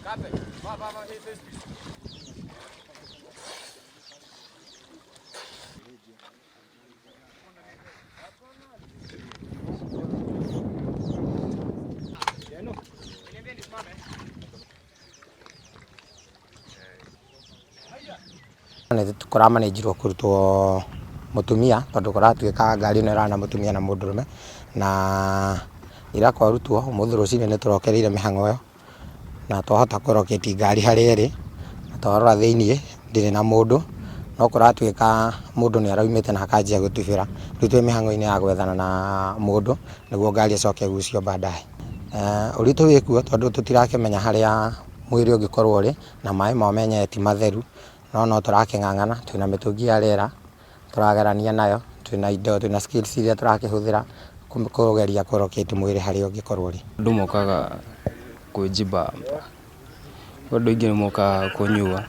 Nĩ kũramanĩnjirwo kũrutwo mũtumia tondũ kũratuĩka ngari ĩno ĩrarĩ na mũtumia na mũndũrũme na ira kwarutwo ũmũthĩ rũcinĩ nĩ tũrokereire mĩhang'o ĩyo na twahota kũ locate ngari harĩa ĩrĩ na twarora thĩiniĩ ndĩrĩ na mũndũ no kũratuĩka mũndũ nĩ araumĩte na akanjia gũtubĩra rĩu twĩ mĩhang'o-inĩ ya gwethana na mũndũ nĩguo ngari ĩcoke ĩgucio baadaye. Ũritũ wĩkuo tondũ tũtirakĩmenya harĩa mwĩrĩ ũngĩkorwo ũrĩ na maĩ mao menyewe ti matheru no no tũrakĩng'ang'ana twĩna mĩtũngi ya rĩera tũragerania nayo, twĩna indo twĩna skills iria tũrakĩhũthĩra kũgeria kũ locate mwĩrĩ harĩa ũngĩkorwo ũrĩ. Andũ mokaga kwĩjibamba, andũ aingĩ nĩ mokaga kũnyua,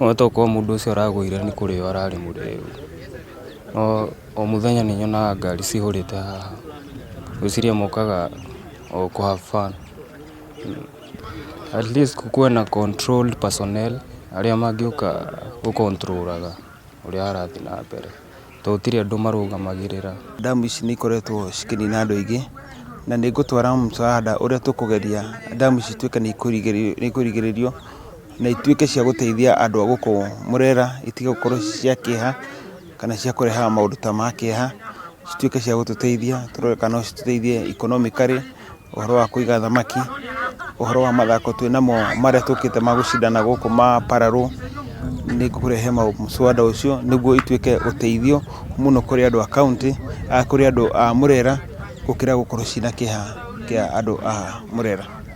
no tokorwo mũndũ ũcio aragũire nĩ kũrĩo ararĩ mũrĩu. No o mũthenya nĩ nyonaga ngari cihũrĩte haha, ngwĩciria mokaga o kũ have fun. At least gũkorwo na controlled personnel arĩa mangĩũka gũ control aga ũrĩa harathiĩ na mbere, tondũ gũtirĩ andũ marũgamagĩrĩra. Ndamu ici nĩ ikoretwo cikĩnina andũ aingĩ, na nĩ ngũtwara mũsaada ũrĩa tũkũgeria ndamu ici ituĩke nĩ ikũrigĩrĩrio, na ituĩke cia gũteithia andũ a gũkũ Murera, itige gũkorwo ci cia kĩeha, kana cia kũrehaga maũndũ ta ma kĩeha, cituĩke cia gũtũteithia, tũrore kana no citũteithie economically. Ũhoro wa kũiga thamaki, ũhoro wa mathako twĩ namo marĩa tũkĩte ma gũcindana gũkũ ma parallel, nĩ ngũrehe mũswada ũcio nĩguo ituĩke ũteithio mũno kũrĩ andũ a kauntĩ, kũrĩ andũ a Murera gũkĩra gũkorwo ciĩna kĩeha kĩa andũ a Murera.